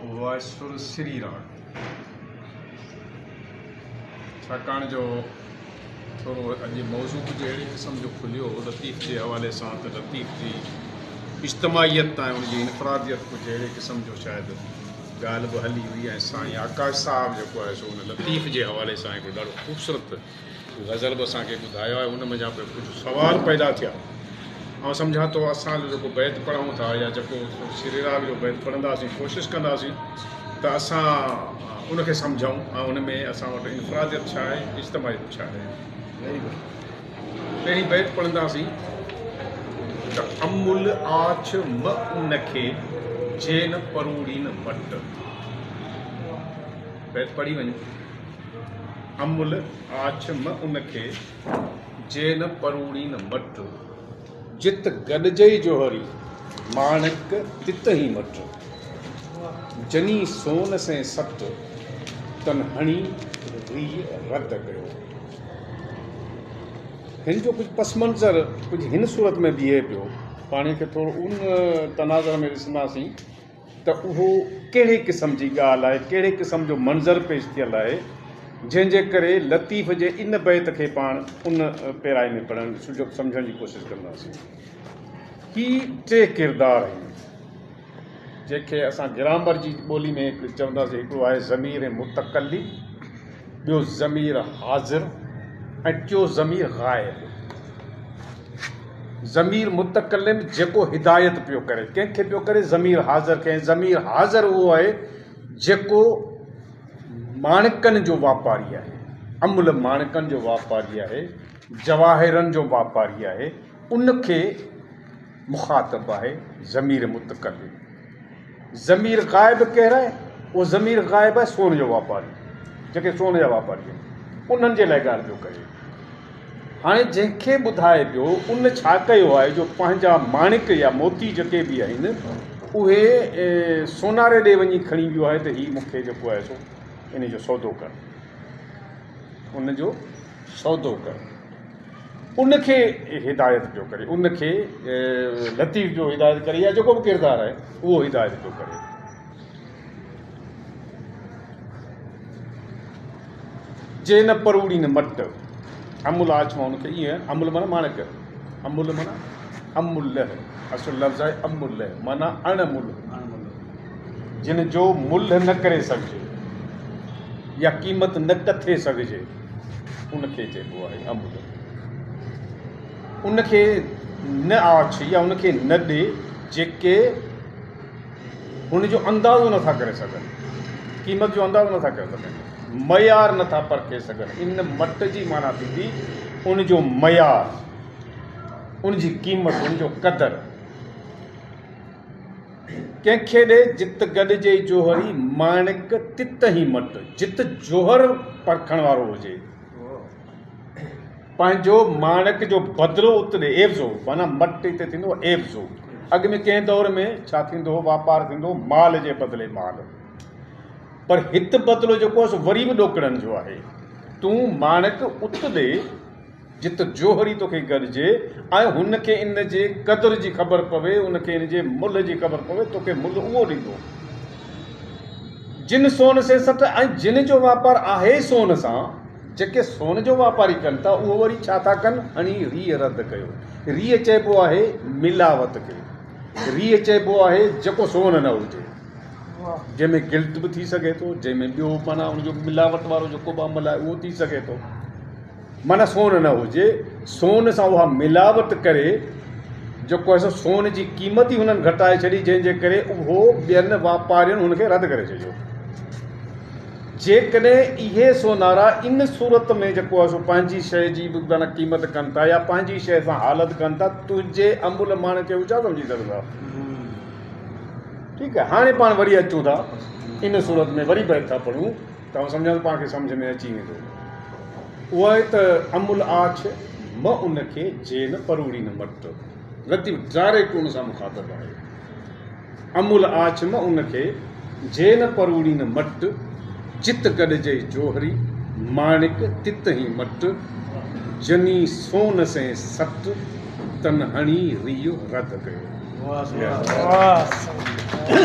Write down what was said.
اهو آهي سر سري راڳ. ڇاڪاڻ جو ٿورو اڄ موضوع ڪجهه اهڙي قسم جو کليو هو لطيف جي حوالي سان ته لطيف جي اجتماعيت ۽ ان جي انفراديت ڪجهه اهڙي قسم جو شايد ڳالهه به هلي هئي ۽ سائين آڪاش صاحب جيڪو آهي سو ان لطيف جي حوالي سان هڪڙو ڏاڍو خوبصورت غزل به اسان کي ٻڌايو آهي ان منجهان پوء ڪجهه سوال پيدا ٿيا. آئون سمجهان ٿو اسان جو جيڪو بيت پڙهون ٿا يا جيڪو سري راڳ جو بيت پڙهنداسين ڪوشش ڪنداسين ته اسان ان کي سمجهون ۽ ان ۾ اسان وٽ انفراديت ڇا آهي اجتماعيت ڇا آهي. پهرين بيت پڙهنداسين ته امل آڇ م ان کي جين پروڙين مٽ. بيت پڙهي وڃون. امل آڇ م ان کي، جي نه پروڙين مٽ. جت گڏجئي جوهري، ماڻڪ تت هين مٽ. جني سون سين سٽ، تن هڻي ريء رد ڪيو. هن جو ڪجهه پس منظر ڪجهه هن صورت ۾ بيهي پيو. پاڻ کي ٿورو ان تناظر ۾ ڏسنداسين. ته اهو ڪهڙي قسم جي ڳالهه آهي، ڪهڙي قسم جو منظر پيش ٿيل آهي، جنهن جي ڪري لطيف جي ان بيت کي پاڻ ان پيرائي ۾ پڙهڻ سمجهڻ جي ڪوشش ڪنداسين. هي ٽي ڪردار آهن، جنهن کي اسان گرامر جي ٻولي ۾ چونداسين، هڪڙو آهي ضمير متڪلم، ٻيو ضمير حاضر ۽ ٽيو ضمير غائب. ضمير متڪلم جيڪو هدايت پيو ڪري، ڪنهن کي پيو ڪري؟ ضمير حاضر کي ۽ ضمير حاضر اهو آهي جيڪو ماڻڪن جو واپاري آهي، املهه ماڻڪن جو واپاري آهي، جواهرن جو واپاري آهي، ان کي مخاطب آهي ضمير متڪلم. ضمير غائب ڪير آهي؟ اهو ضمير غائب آهي سون جو واپاري، جيڪي سون جا واپاري آهن، انهن جي لاء ڳالهه پيو ڪري. هاڻي جنهن کي ٻڌائي پيو ان ڇا ڪيو آهي جو پنهنجا ماڻڪ يا موتي جيڪي به آهن اهي سوناري ڏي وڃي کڻي ويو آهي ته هي مون کي جيڪو آهي سو ان جو سودو ڪر، ان جو سودو ڪر. ان کي هدايت پيو ڪري، ان کي لطيف جو هدايت ڪري يا جيڪو به ڪردار آهي اهو هدايت پيو ڪري. جي نه پروڙين مٽ، امل آڇ مان ان کي ائين، امل معنيٰ ماڻڪ، امل معنيٰ املهه، اصل لفظ آهي املهه معنيٰ اڻ ملهه، جن جو ملهه نه ڪري سگهجي يا قيمت نه ڪٿي سگهجي، ان کي چئبو آهي املهه. ان کي نه آڇ يا ان کي نه ڏي، جيڪي هن جو اندازو نٿا ڪري سگهن، قيمت جو اندازو نٿا ڪري سگهن، معيار نٿا پرکي سگهن. ان مٽ جي معنيٰ ٿيندي ان جو معيار، ان جي قيمت، ان جو قدر. ڪنهن کي ڏي جت گڏجي جوهري، ماڻڪ تت هي مٽ. جت جوهر پرکڻ وارو هجي. پنهنجو ماڻڪ جو بدلو ات ڏي، عيوضو، معنيٰ مٽ هتي ٿيندو عيوضو. اڳ ۾ ڪنهن دور ۾ ڇا ٿيندو هو، واپار ٿيندو هو مال جي بدلي مال، پر هت بدلو جيڪو آهي سو وري به ڏوڪڙن جو آهي. تون ماڻڪ ات ڏي جت جوهري توکي گڏجي ۽ هن کي ان جي قدر جي خبر پوي، ان کي ان جي ملهه جي خبر پوي، توکي ملهه اهو ڏيندو. جن سون سي سٽ ۽ جن جو واپار آهي سون سان، جيڪي سون جو واپاري ڪن ٿا اهو وري ڇا ٿا ڪن؟ هڻي ريء رد ڪيو. ريء چئبو آهي ملاوت کي. ريء چئبو آهي جيڪو سون نه هجي، جنهن ۾ گلٽ به ٿي سگهي ٿو، جنهن ۾ ٻيو معنيٰ ان جو ملاوٽ وارو جيڪو به عمل آهي اهو ٿي سگهي ٿو. معنيٰ سون نه هجي، سون سان اها ملاوٽ ڪري جيڪو آهي سو سون جي قيمت ئي هنن گهٽائي ڇڏي، جنهن جي ڪري اهو ٻين واپارين هن کي رد ڪري ڇڏيو. جيڪڏهن اهي سونارا ان صورت ۾ جيڪو آهي سو پنهنجي شيء جي به معنيٰ قيمت ڪن ٿا يا پنهنجي شيء سان حالت ڪن ٿا، تنهنجي املهه ماڻڪ کي هو ڇا سمجهي سگهندا؟ ٺيڪ آهي، هاڻي پاڻ وري اچون ٿا ان صورت ۾ وري بيت ٿا پڙهون ته آئون سمجهان ٿو پاڻ کي سمجهه ۾ اچي ويندو. اهو آهي ته املهه آڇ م ان کي، جي نه پروڙي نه مٽ. لطيف ڊائريڪٽ ان سان مخاطب آهي. امل آڇ م ان کي، جي نه پروڙين مٽ، جت گڏجئي جوهري، ماڻڪ تت هين مٽ، جني سون سين سٽ، تن هڻي ريء رد ڪيو.